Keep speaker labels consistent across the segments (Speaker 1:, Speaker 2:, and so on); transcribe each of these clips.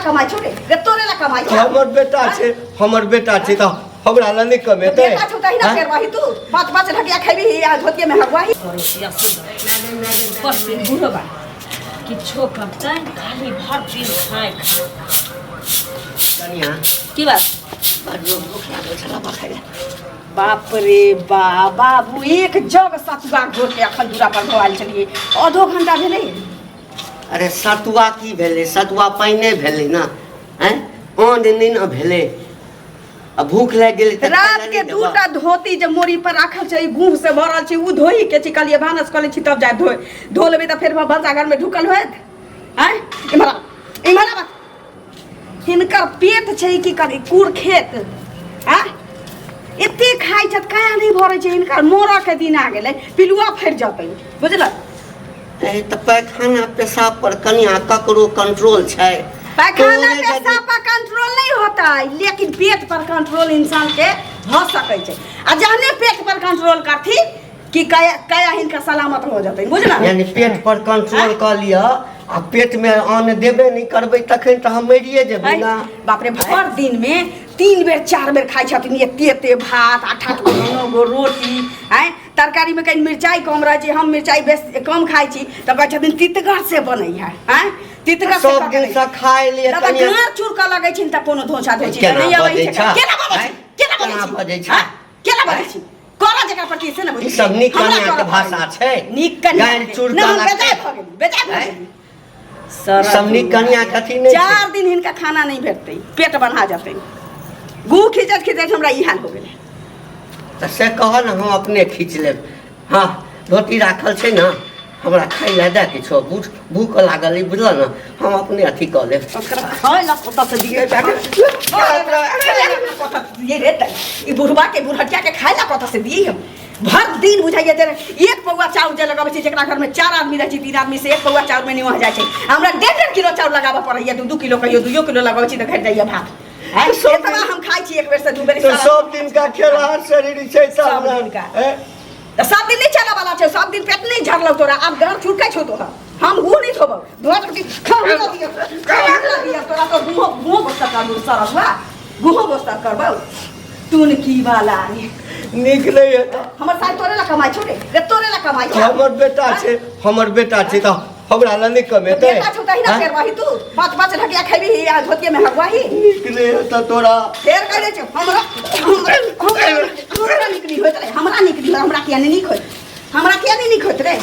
Speaker 1: कमाइ छौ रे रे तोरे ला कमाइ छौ
Speaker 2: हमर बेटा छै हमर बेटा छै तऽ हमरा लए नहि कमेतै
Speaker 1: बेटा छौ तहिना
Speaker 2: आँय?
Speaker 1: करबही तू पाँच पाँच ढकिया खैबी आ धोतिये में हगवाही
Speaker 3: पड़ोसिया सुन ऊपर से बुढ़बा किछो करतै खाली भर दिन खाय खाय
Speaker 4: कनिया
Speaker 3: की बात
Speaker 4: बड़ जोर भूख लागल छल खाइ लए।
Speaker 1: बाप रे बा बाबू एक जग सतुआ घोर के अखन दूरा पर धोआल छलियै आधो घंटा भेलै
Speaker 4: अरे सतुआ की भेलै सतुआ पानिए भेलै ने आँय अन्न नहि ने भेलै आ भूख लागि गेलै तऽ खाइ
Speaker 1: रात
Speaker 4: लए
Speaker 1: के
Speaker 4: नहि देबऽ।
Speaker 1: दूटा धोती जे मोरी पर राखल छै गूँह से भरल छै ओ धोई के छै कहलियै भानस कऽ लै छी तब जाय धोए धो लेबै तऽ फेर भनसाघर में ढुकल होयत आँय इम्हर आ, इम्हर आबऽ हिनकर पेट छै की करी कुर खेत आँय एते खाइ छथि काया नहि भरै छै हिनकर मरऽ के दिन आ गेलै पिलुआ फड़ि जेतै बुझलक
Speaker 4: ए, तऽ पैखाना पेशाब पर कनिया ककरो कंट्रोल छै
Speaker 1: पैखाना
Speaker 4: तोरे यदि-
Speaker 1: पेशाब पर कंट्रोल नहीं होता है लेकिन पेट पर कंट्रोल इंसान के हो सकै छै आ जहने पेट पर कंट्रोल करथी कि कया कया हिनका सलामत हो जेतै बुझल
Speaker 4: यानी पेट पर कंट्रोल कऽ लिअ आ पेट मे अन्न देबे नहि करबै तखन तऽ हम मरिए जेबै ना
Speaker 1: बाप रे भर दिन में तीन बेर चार बेर खाइ छथिन एते एते भात आठ आठ गो नौ नौ गो रोटी आँय तरकारी में कनि मिरचाइ कम रहै छै हम मिरचाइ बेस कम खाइ छी तऽ कहै छथिन तितगर से बनै है आँय तितगर से
Speaker 4: सब दिन से खाय लिए
Speaker 1: तऽ
Speaker 4: कनिया
Speaker 1: गाँर चुरकऽ लगै छै तऽ कोनो धोछा धोछी
Speaker 4: केना
Speaker 1: नहि अबै
Speaker 4: बजै
Speaker 1: छै
Speaker 4: छह?
Speaker 1: केना बजै
Speaker 4: आँय?
Speaker 1: छी केना बजै
Speaker 4: केना
Speaker 1: छी
Speaker 4: बजै छह?
Speaker 1: आँय? केना बजै छी करऽ जकरा प्रति से ने बुझै
Speaker 4: ई सब नीक
Speaker 1: हमरा
Speaker 4: कनिया के
Speaker 1: करऽ
Speaker 4: भाषा
Speaker 1: पड़ैए।
Speaker 4: छै
Speaker 1: नीक कनिया
Speaker 4: गारि
Speaker 1: के।
Speaker 4: चुरकऽ
Speaker 1: नहि, हम
Speaker 4: लगतै।
Speaker 1: बेजाय भऽ गेली बेजाय भऽ
Speaker 4: आँय?
Speaker 1: गेली
Speaker 4: सब नीक कनिया के अथी नहि छै।
Speaker 1: चार दिन हिनका खाना नहीं भेटतै पेट बन्हा जेतै गू खींचैत खींचैत हमरा ई हाल हो गेलै
Speaker 4: तऽ से कहऽ ने हम अपने खींच लेब हँ धोती राखल छै ने हमरा खाइ लए दए किछो भूख भूख लागल अइ बुझल ने हम अपने अथी कऽ लेब
Speaker 1: ओकरा खाय ला कतऽ से दियै कतऽ से दियै रे तै ई बुढ़बा के बुढ़टिया के खाय ला कतऽ से दियै हम भर दिन बुझाइए जे एक पौआ चाउर जे लगाबै छै जकरा घरमे चार आदमी रहै छै तीन आदमी से एक पौआ चाउरमे निमह जाइ छै हमरा डेढ़ डेढ़ किलो चाउर लगाबऽ पड़ैए दू दू किलो कहियो दुइयो किलो लगाबै छी तऽ घटि जाइए भात आँय,
Speaker 2: सब
Speaker 1: एतबा हम खाइ छी एक बेर से दू बेर
Speaker 2: तऽ सब दिनका खेला शरीर छै
Speaker 1: सब
Speaker 2: सब
Speaker 1: दिनका। तऽ सब दिन नहि चलऽ वाला छै सब दिन पेट नहि झरलौ तोरा आब गाँव छुटकै छौ तोहर हम गुह नहि धोबौ धोआ के खाना दियौ खाना दियौ तोरा तो गुहो गुहो गोस्ता कर सरस बा गुहो गोस्ता करबौ टुनकी वाला रे
Speaker 2: नीक नहि हेतौ
Speaker 1: हमर साइ तोरे ला कमाइ छौ रे रे तोरे ला कमाइ छौ
Speaker 2: हमर बेटा छै हमर बेटा छै तऽ हमरा लए नहि कमेतै
Speaker 1: बेटा छौ तहिना
Speaker 2: आँय?
Speaker 1: करबही तू पाँच पाँच ढकिया खैबी आ धोतिये में हगवाही
Speaker 2: नीक नहि हेतौ तोरा
Speaker 1: फेर कह दै छै हमरा हमरा हमरा हमरा नीक नहि होइत रे हमरा नीक नहि हमरा किया नहि नीक होइत हमरा किया नहि नीक होइत रे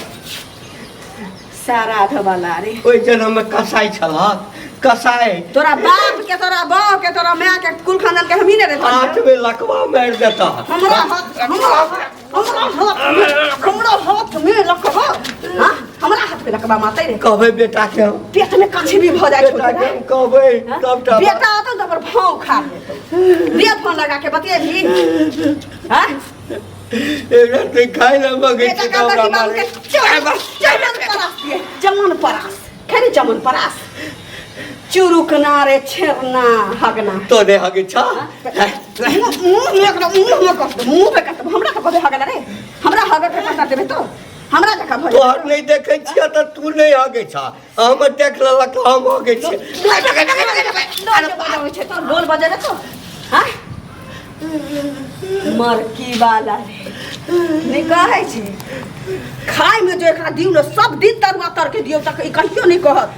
Speaker 1: सारा धवाला रे
Speaker 2: ओहि जनममे कसाइ छलहक कसाइ
Speaker 1: तोरा बाप के तोरा बाप के तोरा माय के कुल खानदान के हमही ने रे
Speaker 2: हाथ में लकवा मारि देता
Speaker 1: हमरा हाथ हमरा हमरा हाथ में हमरा हाथ में लकवा हाँ? हमरा हाथ में लकवा मारतै रे
Speaker 2: कहबै बेटा के हम
Speaker 1: पेट में कछी भी भऽ जाइ छौ
Speaker 2: बेटा के
Speaker 1: तोरा।
Speaker 2: हम कहबै
Speaker 1: हाँ?
Speaker 2: सबटा बात।
Speaker 1: बेटा अतौ तऽ ओकर भाव खा लेतौ रे फोन लगा के बतियेबही हाँ
Speaker 2: एक रत्ती खाइ लए मगै
Speaker 1: बेटा
Speaker 2: छी तऽ
Speaker 1: कहता
Speaker 2: हमरा
Speaker 1: कि बाबू
Speaker 2: मारै
Speaker 1: के चमन चमन परास दिए चमन परास खेली चमन परास चुरुकना रे छेरना हगना
Speaker 2: तोरे हगे छ
Speaker 1: मुँह में एकरा मुँह में कट मुँह पे कट हमरा तऽ कभी हगला रे हमरा हगे के पता देबे तो हमरा जका भऽ
Speaker 2: तोहर नहि देखै छियै तऽ तू नहि हगे छ हम देख लेलक तऽ हम हगे छियै
Speaker 1: बजाबै छै तो ढोल बजेबे तो हाँ मरकी वाला रे नहि कहै छै खायमे जो एकरा दियौ ने सब दिन तरुआ तर के दियौ तऽ ई कहियो नहि कहत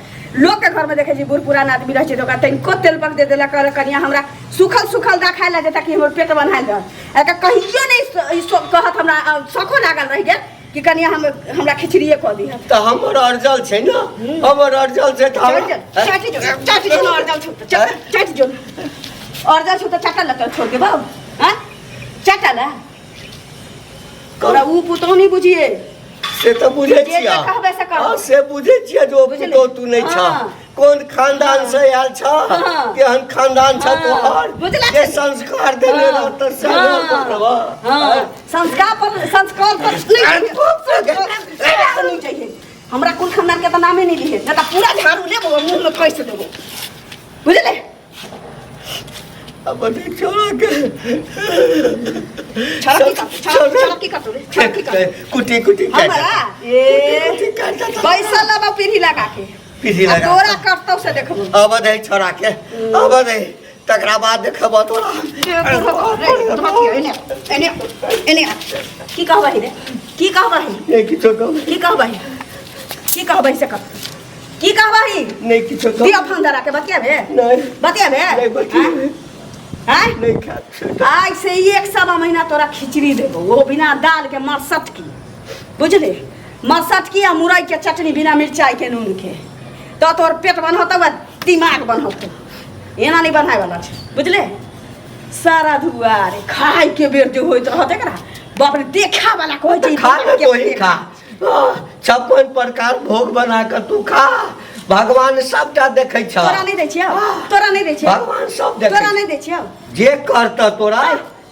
Speaker 1: लोकके घरमे देखै छी बूढ़ पुरान आदमी रहै छै तऽ ओकरा तनिको तेल पक दे देलक कहलक कनिया हमरा सूखल सूखल दा खाय लए जेता कि हमर पेट बन्हायल रहत एकर कहियो नहि ई कहत हमरा शौको लागल रहि गेल कि कनिया हम हमरा खिचड़िए कऽ दिहऽ
Speaker 2: तऽ हमर अर्जल छै ने हमर अर्जल छै तऽ हमरा-
Speaker 1: चाटी जो चाटी जो अर्जल छौ तऽ चाटी जो अर्जल छौ तऽ चाटल लऽ छोड़ के बाबू हैं चाटल है तोरा ऊ पुतोह नहीं बुझिए
Speaker 2: से तऽ बुझै
Speaker 1: जे जे
Speaker 2: छियै
Speaker 1: कहबै से करब।
Speaker 2: हँ, से बुझै छियै जे ओ
Speaker 1: बुझलियै?
Speaker 2: पुतोह तू नहि छह
Speaker 1: हँ।
Speaker 2: कोन खानदान से आयल छह
Speaker 1: हाँ।
Speaker 2: केहन खानदान छह
Speaker 1: हाँ।
Speaker 2: तोहर
Speaker 1: बुझला
Speaker 2: जे
Speaker 1: कि?
Speaker 2: संस्कार देने
Speaker 1: हाँ।
Speaker 2: रहत से
Speaker 1: हाँ।
Speaker 2: करबह
Speaker 1: हाँ संस्कार पर संस्कार पर नहीं नहीं चाहिए हमरा कुल खानदान के तो नामे नहीं लिए नहीं तो पूरा झाड़ू लेबो और मुंह में कैस देबो बुझले
Speaker 2: अब छोड़ा के
Speaker 1: छड़ा की कर छड़ा छड़ा की कर रे छड़ा की कर
Speaker 2: कुटी कुटी
Speaker 1: हमरा ए
Speaker 2: कुटी काट
Speaker 1: पैसा लबा पीढ़ी लगा के
Speaker 2: पीढ़ी
Speaker 1: आ
Speaker 2: लगा
Speaker 1: तोरा कटतौ से देखबो।
Speaker 2: अब दे छोरा के, अब दे, तकरा बाद देखबो तोरा।
Speaker 1: एने एने एने की कहबही रे? की कहबही?
Speaker 2: नहीं किछो कहबै।
Speaker 1: की कहबही? की कहबही से कह, की कहबही?
Speaker 2: नहीं किछो कहबै।
Speaker 1: दिया फोन धरा के बतियाबे?
Speaker 2: नहीं।
Speaker 1: बतियाबे?
Speaker 2: नहीं बतियाबे।
Speaker 1: आँय?
Speaker 2: नहीं खाब।
Speaker 1: आइ से एक सवा महीना तोरा खिचड़ी देबो, वो बिना दाल के, मरसटकी, बुझले? मरसटकी आ मुरई के चटनी बिना मिरचाई के नून के, तो तोर पेट बनहतौ आ दिमाग बनहतौ। एना नहीं बनाए वाला छै, बुझले? सारा दुआरे खाय के बेर जे होइत रहत एकरा, बाप रे, देखा वाला कहै छै।
Speaker 2: खा ले, तो ही खा। 56 प्रकार भोग बना कर तू खा, भगवान सबटा देखै छ।
Speaker 1: तोरा नहीं दै छियौ, तोरा नहीं दै छियौ।
Speaker 2: भगवान सब देखै।
Speaker 1: तोरा नहीं दै छियौ।
Speaker 2: जे करता तोरा,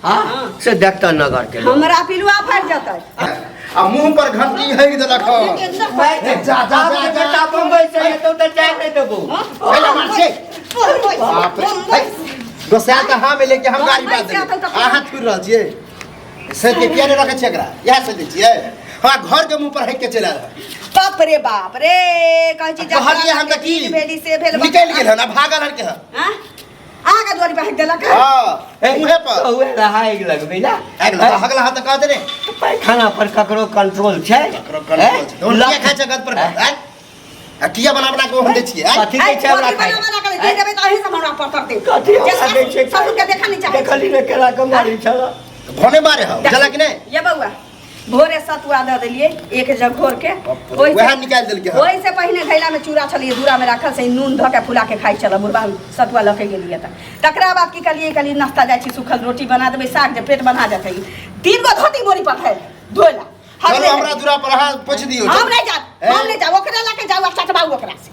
Speaker 2: हाँ, से देखता नगर के लोग।
Speaker 1: हमरा पिलुआ फाटि जेतै।
Speaker 5: आ मुंह पर घंटी हेग देलक हन। जा, जा, जा,
Speaker 2: आपके
Speaker 5: जा।
Speaker 2: बेटा बम्बई से एतौ तऽ जाय नहि देबौ।
Speaker 5: चल, मार छै। बाप रे, है, दोसरा तऽ हाँ में लेके हम गाड़ी बाज
Speaker 1: बम्बई से एतौ
Speaker 5: देबै।
Speaker 1: तऽ-
Speaker 5: अहाँ थुरि रहल छियै से के किया नहि रखै छियै एकरा? इएह से दै छियै? हमरा घर के मुंह पर हेग के चलि आयल हन।
Speaker 1: बाप रे बाप रे, कहै छी
Speaker 5: कहलियै हम तऽ की
Speaker 1: भेली से भेल।
Speaker 5: निकलि गेल हन आ भागल हन के हन।
Speaker 1: हाँ? अहाँके दुआरी पर हेग देलक?
Speaker 5: हाँ, मुँहे पर।
Speaker 2: उहे रहा आगि लगबै ला।
Speaker 5: आगि लगा, हगला हाथ तऽ कहते ने।
Speaker 2: पैखाना पर ककरो कंट्रोल छै?
Speaker 5: ककरो कंट्रोल छै? तोहर किया खाइ छै गद पर गद, आँय? आ किया बना बना के ओहन दै छियै, आँय?
Speaker 2: कथी दै छै हमरा खाइ?
Speaker 1: बना बना के दे देबै तऽ अहीं सब हमरा पकड़ देब।
Speaker 2: कथी हमरा दै छै?
Speaker 1: ससुर के देखा नहि चाहै।
Speaker 2: देखली ने केला के मारी छल।
Speaker 5: भने मारे हौ, बुझलक कि नहि?
Speaker 1: ये बौआ, भोरे सतुआ दऽ देलियै एक जग घोर के, ओहि
Speaker 5: वएह निकालि देलकै हन।
Speaker 1: ओहि से पहिने घैला में चूड़ा छलियै दूरा में राखल, से नून धऽ के फुला के खाइ छल बुढ़बा, सतुआ लऽ के गेलियै। तऽ तकरा बाद की कहलियै? कहलियै नाश्ता जाइ छी, सूखल रोटी बना देबै, साग जे पेट बना जेतै। तीन गो धोती बोरी पठायल धोए ला। हम
Speaker 5: चलू
Speaker 1: नहि
Speaker 5: हमरा दूरा पर अहाँ पोछि दियौ।
Speaker 1: हम नहि जाब, हम नहि जाब, ओकरा लऽ के जाउ आ चटबाउ ओकरा से।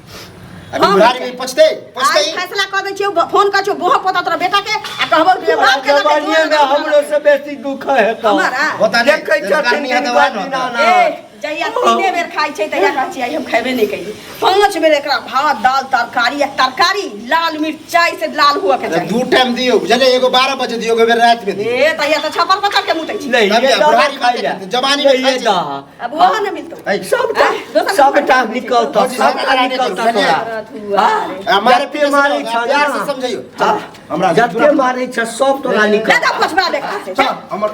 Speaker 5: अभी
Speaker 1: हम
Speaker 5: बुढ़ारी
Speaker 1: नहि
Speaker 5: में पोछतै, पोछतै।
Speaker 1: आइ फैसला कऽ दै छियौ, फोन करै छियौ बोह पोता तोरा बेटा के आ कहबौ जे बाप के लऽ के
Speaker 2: जवानिये में हमरो से बेसी दुख हेतौ।
Speaker 1: हमारा?
Speaker 5: होता नहि,
Speaker 2: देखै छथिन
Speaker 5: गर्मी हेतै वएह ने होता।
Speaker 2: दिनकर
Speaker 1: ए
Speaker 2: दीनानाथ।
Speaker 1: जहिया तीने बेर खाइ छै तहिया कहै छियै हम खेबे नहि कयली। पाँच बेर एकरा भात दाल तरकारी, आ तरकारी लाल मिरचाई से लाल हुअ के चाही।
Speaker 5: दू टाइम दियौ, बुझलियै? एगो 12 बजे दियौ, एगो बेर राति में दियौ।
Speaker 1: ए तहिया तऽ छप्पर पत्थर के मुतै छी।
Speaker 2: नहीं,
Speaker 5: तब
Speaker 2: ये
Speaker 5: या
Speaker 2: दवा
Speaker 5: बुढ़ारी
Speaker 2: खाइ
Speaker 5: बात
Speaker 2: ला।
Speaker 5: जवानी में
Speaker 2: नहीं,
Speaker 5: खाइ
Speaker 2: ये
Speaker 5: छै।
Speaker 2: दवा।
Speaker 1: अब ओहो नहि मिलतौ।
Speaker 5: ऐ,
Speaker 2: सबटा
Speaker 1: आँय, दोसर
Speaker 2: सबटा
Speaker 1: दुकान
Speaker 2: निकलतौ,
Speaker 5: भौजी,
Speaker 2: सबटा
Speaker 5: हमरा नहि
Speaker 2: निकलतौ
Speaker 5: बुझलियै?
Speaker 2: तोरा। हाँ?
Speaker 5: हमारे
Speaker 2: जते मारै छ
Speaker 5: प्यार
Speaker 2: ना,
Speaker 5: से समझाइयो।
Speaker 2: हाँ?
Speaker 5: हमरा
Speaker 2: जते मारै छ सब तोरा
Speaker 1: नहि
Speaker 2: निकलतौ।
Speaker 1: तऽ पोछबा देखा से।
Speaker 5: हमर